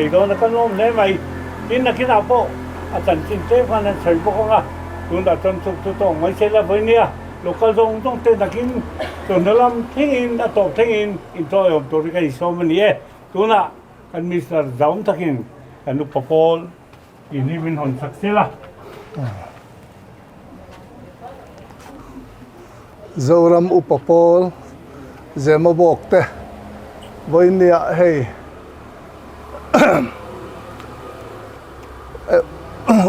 thei dawn a kan awm hle mai. Tin, nakinah pawh a chanchin tlem khan an sawi bawk ang a, tunah chuan chuk chu tawng mai se la vawi nia, local zawng zawng te nakin chawhnu lam thlengin a tawp thlengin intawiawm tur hi kan insawm a ni e. Tunah kan Minister zaum takin kan upa pawl in hi min hawn sak sel a. Zoram upa pawl Zemabawk te vawinia hei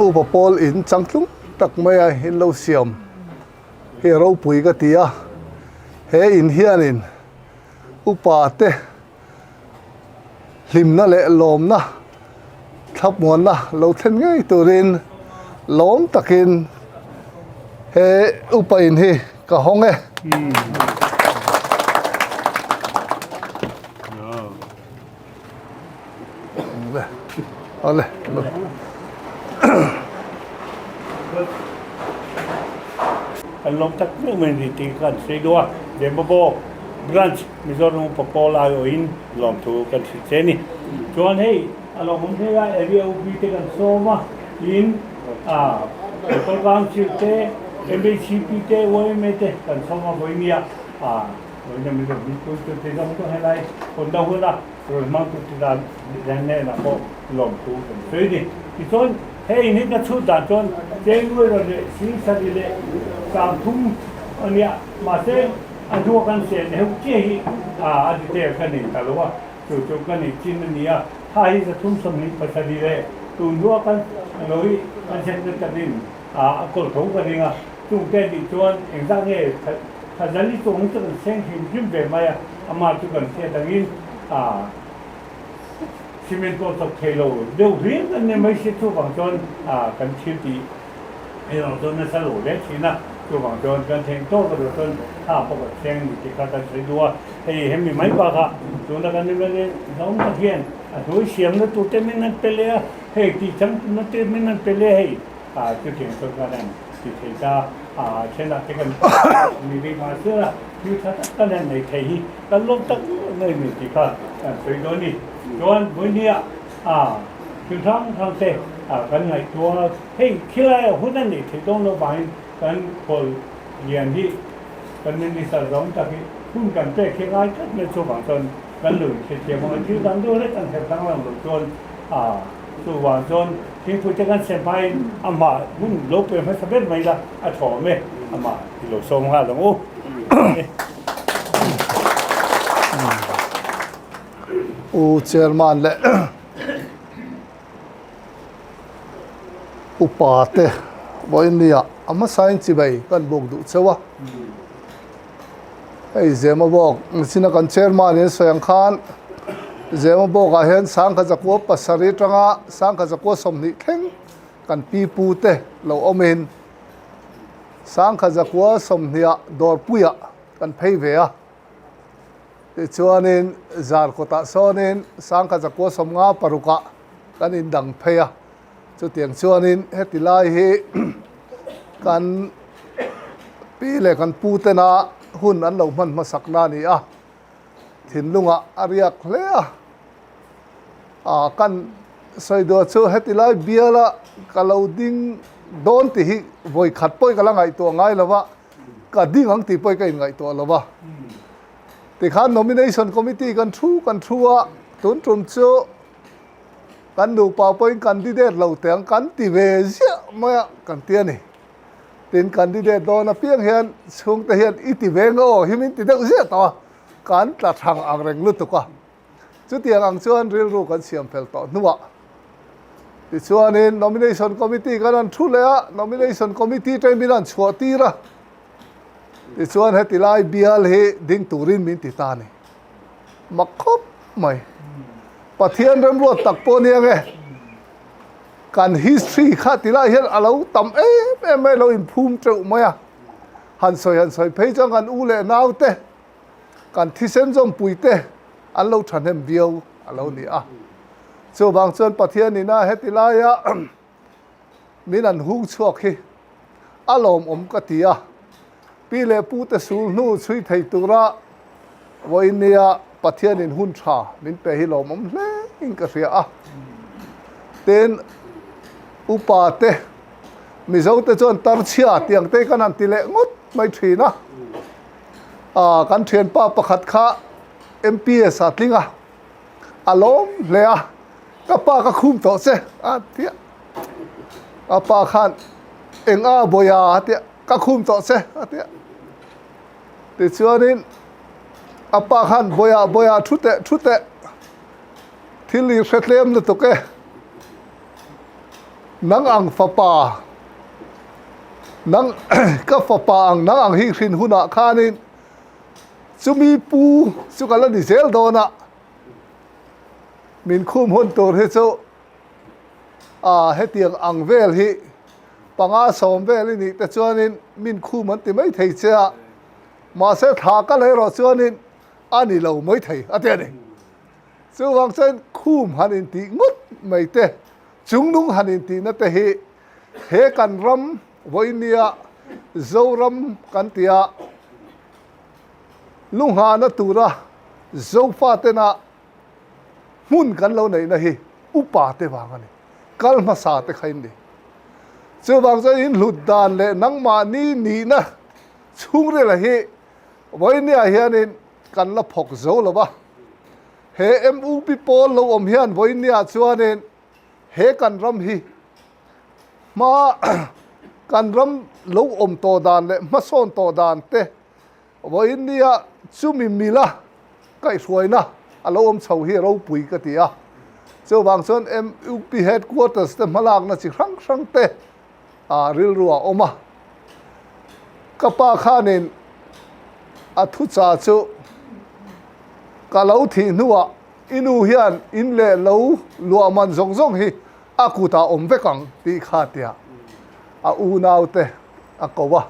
upa pawl in changtlung tak mai a in lo siam hi a ropui ka ti a he in hianin upa te hlimna leh lawmna thlamuanna lo thlen ngei turin lawm takin he upa in hi ka hawng e. Awle. Kan lawm tak meuh mai ni tih kan sawi duh a, Demabawk Branch Mizoram Upa Pawl aiawhin lawmthu kan hrilh che a ni. Chuan hei a lawmawm thei a, Area UP te kan sawm a, tin Local Council te, MHCP te, YMA te kan sawm a vawinia vawiina Mizoram mipui te zawng zawng helai Honda huna rawn hmang tu te dan hnenah pawh lawmthu kan sawi a ni. Tichuan hei in hi ka chhut dan chuan Chengnuai rawn leh Singsari leh Sangthum a nia mahse a hnua kan sen heuh chiah hi a detail ka nei ta lo a, chu chu ka nei chin a ni a, tha hi 327 leh tun hnua kan lo hi kan sen na takin a kawl tho ka ring a, chungte a nih chuan engzah nge Thazali chung chu kan seng hrim hrim ve mai a, amah chu kan hriat angin cement pawh chawp thei lo deuh hlir kan ni mai si, chuvang chuan kan thil tih erawh chuan nasa lo hle thin a, chuvang chuan kan thleng tawk erawh chuan tha pawh kan thleng ni tih kha kan sawi duh a, hei hemi mai bakah tuna kan mla zawng tak hian a hnuai siamna tur te min an pe leh a, hei tih changtuna te min an pe leh a hei chutiang chuan kan han ti thei ta a thenah te kan mi rih mahse a thil tha tak kan han nei thei hi kan lawm tak mai ni tih kha kan sawi dawn a ni. Chuan vawinia thil hrang hrang te kan ngaihtuah a, hei khilaiah hun a neih theih dawn loh vangin kan khawl lian hi kan minister zawng tak hi hun kan pek hi ngai tlat mai chuvang chuan kan lo inhrethiam ang a, thil dang deuh hlek kan herh danglam loh chuan chuvang chuan thingpui te kan sem hmain amah hun lo pe hmasa ber mai la a thawm e, amah i lo sawm nghal ang u. U Chairman leh Upa te vawinia a hmasain chibai kan bawk duh cheu a. Hei Zemabawk nichina kan Chairman in sawi ang khan Zemabawk ah hian sangkhat zakua pasarih atanga sangkhat zakua 20 thleng kan pi pu te lo awmin sangkhat zakua 20 ah dawrpuiah kan phei ve a. Tichuanin Zarkawtah sawnin sangkhat zakua 56 ah kan indang phei a, chutiang chuanin heti lai hi kan pi leh kan pu tena hun an lo hman hmasak na a ni a, thinlungah a riak hle a, ah kan sawi duah chu heti lai biala ka lo ding dawn tih hi vawikhat pawhin ka la ngaihtuah ngai lo va. Ka ding ang tih pawh hi ka inngaihtuah lo va. Tikhan nomination committee kan thu kan thu a, tun tum chu kan nupa pawhin candidate lo teh ang kan ti ve ziah mai a kan ti a ni. Tin candidate dawn apiang hian chhungte hian i ti ve nga aw hi min ti deuh ziah tawh a, kan tla thang ang reng lutuk a. Chutiang ang chuan rilru kan siam fel tawh hnuah tichuanin Nomination Committee kan han thu leh a, Nomination Committee ṭain min han chhuah tir a, tichuan heti lai bial hi ding turin min ti ta a ni. Mak khawp mai. Pathian remruat tak pawh nia nge kan history kha ti lai hian a lo tam em em mai, a lo inphum teuh mai a. Han sawi han sawi phei chuan kan u leh naute Kan thisen zawmpuite an lo thahnem viau a lo ni a. Chuvang chuan Pathian ina heti laia min an hung chhuak hi a lawmawm ka ti a. Pi leh pute sul hnu chhui thei tura vawiin nia Pathianin hun tha min pe hi lawmawm hle in ka hria a. Tin, upa te, Mizo te chuan tarchhia tiang te kan han ti leh ngawt mai thin a. Aa kan thianpa pakhat kha MPS ah tling a, a lawm hle a, ka pa ka khum tawh che a ti a. A pa khan eng a bawia a ti a, ka khum tawh che a ti a. Tichuanin a pa khan bawia bawia thu teh thu teh thil i hre tlem lutuk e, nang ang fapa nang ka fapa ang nang ang hi hrin hunah khanin chumi pu chu ka la ni zel dawn a, min khum hun tur hi chu ah hetiang ang vel hi panga sawm vel i nih te chuanin min khum an ti mai thei che a, mahse thla ka lei erawh chuanin a ni lo mai thei a ti a ni. Chuvang chuan khum han intih ngawt mai te, chungnung han intihna te hi he kan ram vawinia Zoram kan tia lunghahna tura Zofatena hmun kan lo neihna hi upa te vang a ni, kal hmasa te kha in ni. Chuvang chuan in hlut dan leh nangmahni nihna chhungrila hi vawinia hianin kan la phawk zo lo va, he MUP pawl lo awm hian vawinia chuanin he kan ram hi hma kan ram lo awm tawh dan leh hmasawn tawh dan te vawinia chumi mila kaihhruaina a lo awm chho hi ropui ka ti a. Chuvang chuan MUP headquarters te hmalakna chi hrang hrang te a rilru a awm a. Ka pa khanin a thucha chu ka lo thih hnuah i nu hian in leh lo luah man zawng zawng hi a kutah awm vek ang tih kha tia a unaute a ko a,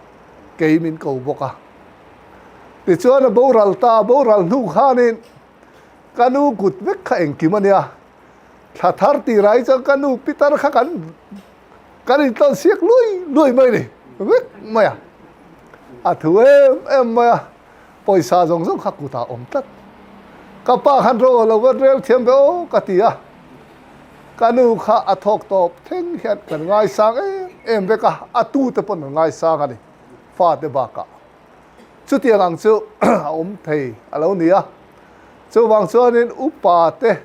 kei min ko bawk a. Tichuan a boral ta, a boral hnu khanin ka nu kut vek kha engkim a nia. Thla thar tirah hi chuan ka nu pitar kha kan kan intlawn siak lui lui mai a ni vek mai a. A thu em em mai a, pawisa zawng zawng kha kutah a awm tlat. Ka pa khan ro a lo va rel thiam ve aw ka ti a, ka nu kha a thawk tawp thleng hian kan ngaisang em em vek a, a tute pawn an ngaisang a ni fate bakah. Chutiang ang chu a awm thei a lo ni a, chuvang chuanin upa te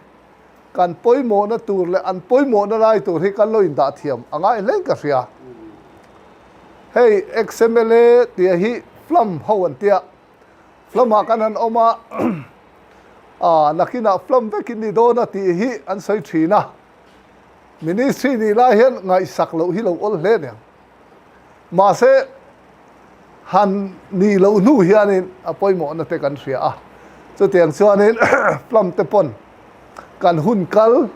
kan pawimawhna tur leh an pawimawhna lai tur hi kan lo indah thiam a ngai hlein ka hria. Hei XMLA tia hi flam ho an tia, flamah kan han awm a, ah nakinah flam vekin ni dawn a tih hi an sawi thin a, ministry nih lai hian ngaihsak loh hi lo awl hle aniang. Mahse, han nih loh hnu hianin a pawimawhna te kan hria a, chutiang chuanin plum te pawn kan hun kal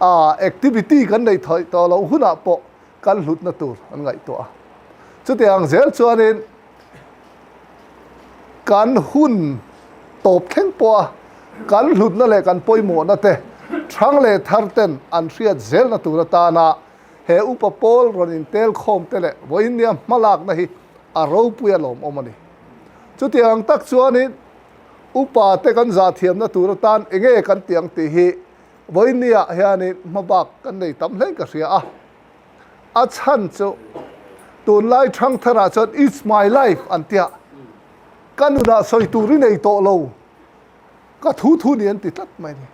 a activity kan neih thawi tawh loh hunah pawh kan hlutna tur an ngaihtuah a. Chutiang zel chuanin kan hun tawp thleng pawha kan hlutna leh kan pawimawhna te thang leh thar ten an hriat zelna tur atana He upa pawl rawn intel khawm te leh vawiinnia hmalakna hi a ropui a lawmawm a ni. Chutiang ang tak chuanin upa te kan zahthiamna tur atan enge kan tih ang tih hi vawiinniah hianin hmabak kan nei tam hlein ka hria a. A chhan chu tunlai thangtharah chuan it's my life an tia, ka nunah sawi tur i nei tawh lo, ka thu thu ni an ti tlat mai a ni.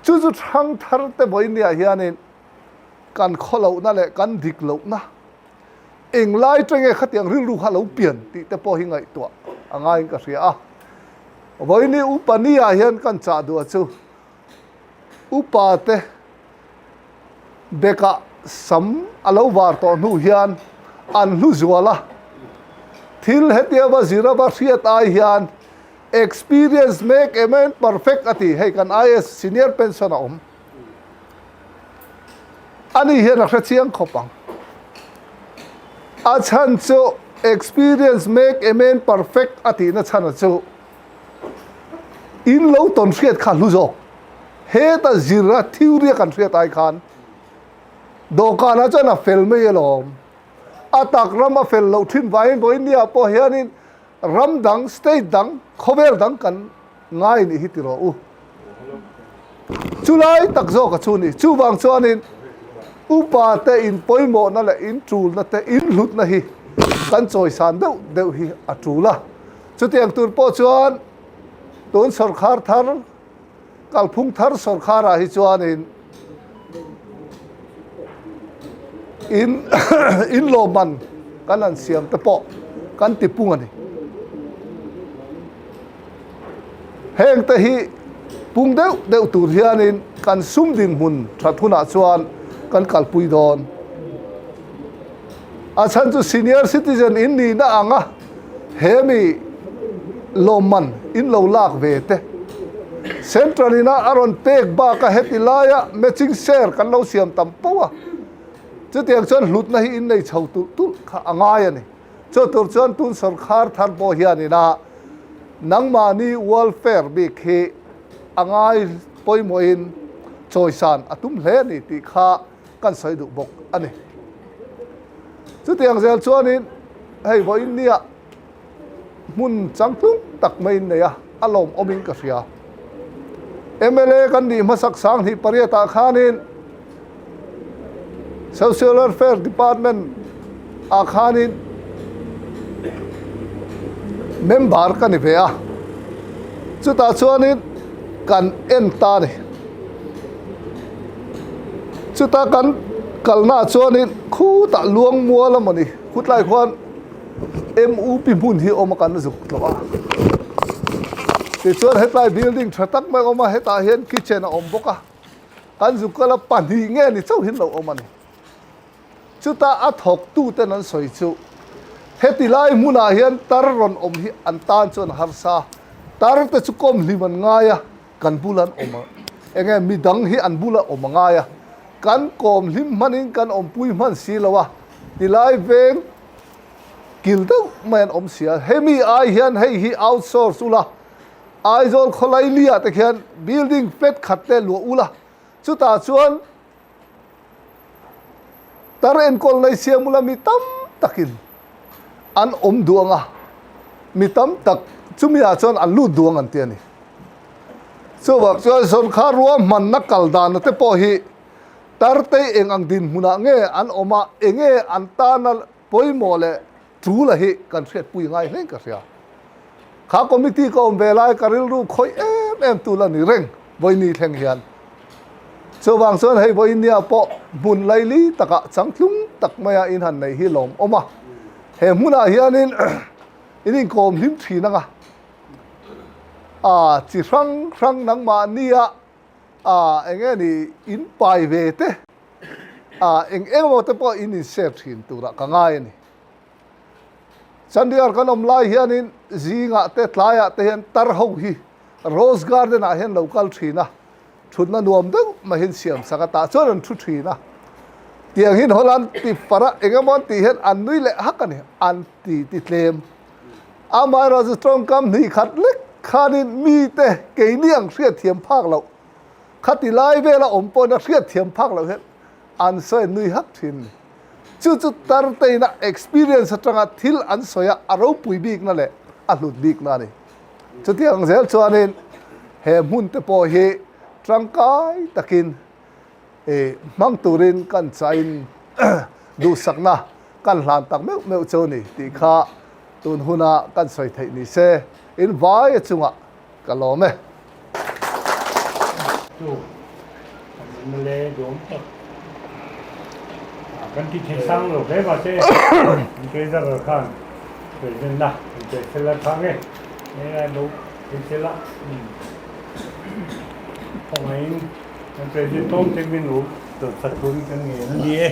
Chu chu thangthar te vawiinniah hianin kan khawlohna leh kan dik lohna englai tenge khatiang rilru kha lo pian tih te pawh hi ngaihtuah a ngaiin ka hria a. Vawiini upa ni ah hian kan chah duh chu upa te bekah sam a lo var tawh hnu hian an hlu zual a, thil hetia va zir a va hriat ai hian experience make a man perfect a ti, hei kan IAS senior pension a awm. Ani hian a hre chiang khawp ang. A chhan chu experience make a man perfect a tihna chhan a chu in lo tawn hriat kha hlu zawk. Heta zira theory a kan hriat ai khan dawhkanah chuan a fel mai alawm. A tak ram a fel loh thin vangin vawinia pawh hianin ram dang, state dang, khawvel dang kan ngai nih hi ti rawh u. Chulai tak zawk a chu ni. Chuvang chuanin upa te in pawimawhna leh in tulna te in hlutna hi kan chawisan deuh deuh hi a tul a. Chutiang tur pawh chuan tun sawrkhar thar, kalphung thar sawrkharah hi chuanin in in lawmman kan han siam te pawh kan ti pung a ni. Heng te hi pung deuh deuh tur hianin kan sum dinhmun that hunah chuan kan kalpui dawn. A chhan chu senior citizen in nihna anga he mi lawmman in lo lak ve te central ina a rawn pek baka heti laia matching share kan lo siam tam poh a, chutiang chuan hlutna hi in nei chho tulh tulh kha a ngai a ni. Chu tur chuan tun sawrkhar thar pawh hian ina nangmahni welfare bik hi a ngai pawimawhin chawisan a tum hle a ni tih kha kan sawi duh bawk a ni. Chutiang zel chuanin hei vawiin nia hmun changtlung tak maiin nei a, a lawmawmin ka hria. Mla kan nih hmasak 2008 ah khanin Social Welfare Department ah khanin member ka ni ve a, chutah chuanin kan en ta a ni. Chuta kan kalnaah chuanin khutah Luangmual a mawni khutlai khuan MUP hmun hi awm a kan zuk tlawh a. Tichuan hetlai building tha tak mai a awm a, hetah hian kitchen a awm bawk a. Kan zuk kal a pahnih nge ni chauhin lo awm a ni. Chuta a thawktuten an sawi chu heti lai hmunah hian tar rawn awm hi an tan chuan harsa, tar te chu kawm hlim an ngai a, kan bula an awm a, enge midang hi an bula awm a ngai a, kan kawm hlim hmanin kan awmpui hman si lo a, tilai veng kil deuh mai an awm si a, hemi ai hian hei hi outsource ula, Aizawl khawlai liah te khian building flat khat te luah ula, chutah chuan Tar enkawl nei siam ula mi tam takin an awm duh ang a, mi tam tak chumi ah chuan an lut duh ang an ti a ni. Chuvang chuan sawrkhar ruahmanna kal dana te pawh hi tar te eng ang dinhmunah nge an awm a, enge an tana pawimawh leh Chula hi kan hriatpui ngai hle ka hria. Kha committee ka awm ve lai ka rilru khawih em em tu la ni reng vawiini thleng hian. Chuvang chuan hei vawiinia pawh hmun laili takah changtlung tak maia in han nei hi lawm awm a. He hmunah hianin in inkawm hlim thin anga a chi hrang hrang nangmahnia a eng nge ni in pai ve te a eng eng emaw te pawh in inshare thin turah ka ngai a ni. Chandigarh kan awm lai hianin zingah te tlaiah te hian tar ho hi Rose Garden ah hian lo kal thin a, thutna nuam deuh mahin siam sak a tah chuan an thu thin a. Tiang hin hawl an ti far a, eng emaw an tih hian an nui leh hak a ni, an ti ti tlem. Amaherawhchu tawngkam hnih khat lek khanin mite keini ang hriatthiam phak loh, khati lai vela awm pawhin a hriatthiam phak loh hian an sawi nui hak thin a ni. Chu chu tarteina experience atanga thil an sawi a, a ropui bikna leh a hlut bikna a ni. Chutiang zel chuanin he hmun te pawh hi tangkai takin hmang turin kan chain duhsakna kan hlan tak meuh meuh chu a ni tih kha tun huna kan sawi theih ni se in vai chungah ka lawm e. Chu kan mla duam tak kan ti thei sang lo hle mahse an treasurer khan president na an pe sel a tha nge nge a lo thei sel a khawngaihin kan president tawng te min lo dawt khat turin kan ngen a ni e.